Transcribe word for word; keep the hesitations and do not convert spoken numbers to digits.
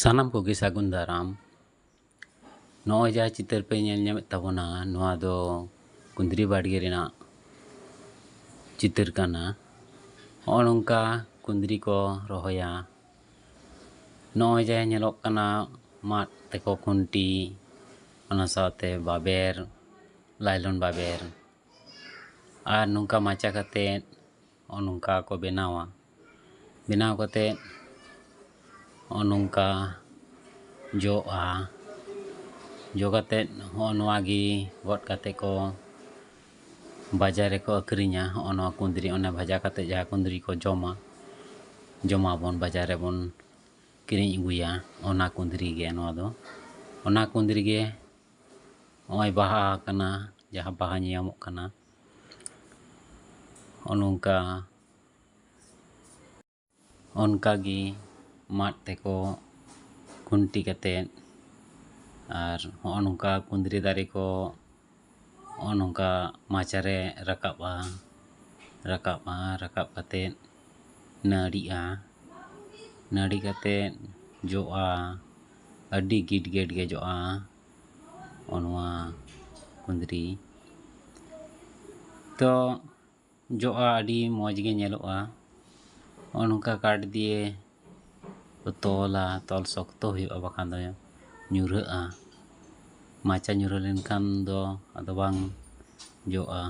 ᱥᱟᱱᱟᱢ ᱠᱚᱜᱮ ᱥᱟᱹᱜᱩᱱ ᱫᱟᱨᱟᱢ᱾ ᱱᱚᱜᱼᱚᱭ ᱡᱟᱦᱟᱸ ᱪᱤᱛᱟᱹᱨ ᱯᱮ ᱧᱮᱞ ᱧᱟᱢᱮᱫ ᱛᱟᱵᱚᱱᱟ, ᱱᱚᱣᱟ ᱫᱚ ᱠᱩᱸᱫᱽᱨᱤ ᱵᱟᱲᱜᱮ ᱨᱮᱱᱟᱜ ᱪᱤᱛᱟᱹᱨ ᱠᱟᱱᱟ᱾ ᱱᱚᱜᱼᱚ ᱱᱚᱝᱠᱟ ᱠᱩᱸᱫᱽᱨᱤ ᱠᱚ ᱨᱚᱦᱚᱭᱟ᱾ ᱱᱚᱜᱼᱚᱭ ᱡᱟᱦᱟᱸ ᱧᱮᱞᱚᱜ ᱠᱟᱱᱟ, ᱢᱟᱫ ᱛᱮᱠᱚ ᱠᱷᱩᱱᱴᱤ, ᱚᱱᱟ ᱥᱟᱶᱛᱮ ᱵᱟᱵᱮᱨ, ᱞᱟᱭᱞᱚᱱ ᱵᱟᱵᱮᱨ, ᱟᱨ ᱱᱚᱝᱠᱟ ᱢᱟᱪᱟ ᱠᱟᱛᱮᱫ ᱱᱚᱜᱼᱚ ᱱᱚᱝᱠᱟ ᱠᱚ ᱵᱮᱱᱟᱣᱟ᱾ ᱵᱮᱱᱟᱣ ᱠᱟᱛᱮᱫ ᱱᱚᱜᱼᱚ ᱱᱚᱝᱠᱟ ᱡᱚᱜᱼᱟ᱾ ᱡᱚ ᱠᱟᱛᱮᱫ ᱦᱚᱸᱜᱼᱚ ᱱᱚᱣᱟ ᱜᱮ ᱜᱚᱫ ᱠᱟᱛᱮᱫ ᱠᱚ ᱵᱟᱡᱟᱨ ᱨᱮᱠᱚ ᱟᱹᱠᱷᱨᱤᱧᱟ᱾ ᱦᱚᱸᱜᱼᱚ ᱱᱚᱣᱟ ᱠᱩᱸᱫᱽᱨᱤ, ᱚᱱᱮ ᱵᱷᱟᱡᱟ ᱠᱟᱛᱮᱫ ᱡᱟᱦᱟᱸ ᱠᱩᱸᱫᱽᱨᱤ ᱠᱚ ᱡᱚᱢᱟ, ᱡᱚᱢᱟᱵᱚᱱ, ᱵᱟᱡᱟᱨ ᱨᱮᱵᱚᱱ ᱠᱤᱨᱤᱧ ᱟᱹᱜᱩᱭᱟ, ᱚᱱᱟ ᱠᱩᱸᱫᱽᱨᱤ ᱜᱮ ᱱᱚᱣᱟ ᱫᱚ᱾ ᱚᱱᱟ ᱠᱩᱸᱫᱽᱨᱤ ᱜᱮ ᱱᱚᱜᱼᱚᱭ ᱵᱟᱦᱟ ᱟᱠᱟᱱᱟ, ᱡᱟᱦᱟᱸ ᱵᱟᱦᱟ ᱧᱮᱧᱟᱢᱚᱜ ᱠᱟᱱᱟ, ᱱᱚᱜᱼᱚ ᱱᱚᱝᱠᱟ᱾ ᱚᱱᱠᱟ ᱜᱮ ᱢᱟᱫ ᱛᱮᱠᱚ ᱠᱷᱩᱱᱴᱤ ᱠᱟᱛᱮᱫ, ᱟᱨ ᱦᱚᱸᱜᱼᱚ ᱱᱚᱝᱠᱟ ᱠᱩᱸᱫᱽᱨᱤ ᱫᱟᱨᱮ ᱠᱚ ᱦᱚᱸᱜᱼᱚ ᱱᱚᱝᱠᱟ ᱢᱟᱪᱟᱨᱮ ᱨᱟᱠᱟᱵᱼᱟ, ᱨᱟᱠᱟᱵᱼᱟ, ᱨᱟᱠᱟᱵ ᱠᱟᱛᱮᱫ ᱱᱟᱹᱲᱤᱜᱼᱟ, ᱱᱟᱹᱲᱤ ᱠᱟᱛᱮᱫ ᱡᱚᱜᱼᱟ, ᱟᱹᱰᱤ ᱜᱤᱴ ᱜᱮᱴ ᱜᱮ ᱡᱚᱜᱼᱟ ᱱᱚᱜᱼᱚ ᱱᱚᱣᱟ ᱠᱩᱸᱫᱽᱨᱤ᱾ ᱛᱚ ᱡᱚᱜᱼᱟ, ᱟᱹᱰᱤ ᱢᱚᱡᱽ ᱜᱮ ᱧᱮᱞᱚᱜᱼᱟ᱾ ᱱᱚᱜᱼᱚ ᱱᱚᱝᱠᱟ ᱠᱟᱴ ᱫᱤᱭᱮ ᱠᱚ ᱛᱚᱞᱟ, ᱛᱚᱞ ᱥᱚᱠᱛᱚ ᱦᱩᱭᱩᱜᱼᱟ, ᱵᱟᱠᱷᱟᱱ ᱫᱚ ᱧᱩᱨᱦᱟᱹᱜᱼᱟ᱾ ᱢᱟᱪᱟ ᱧᱩᱨᱦᱟᱹ ᱞᱮᱱᱠᱷᱟᱱ ᱫᱚ ᱟᱫᱚ ᱵᱟᱝ ᱡᱚᱜᱼᱟ᱾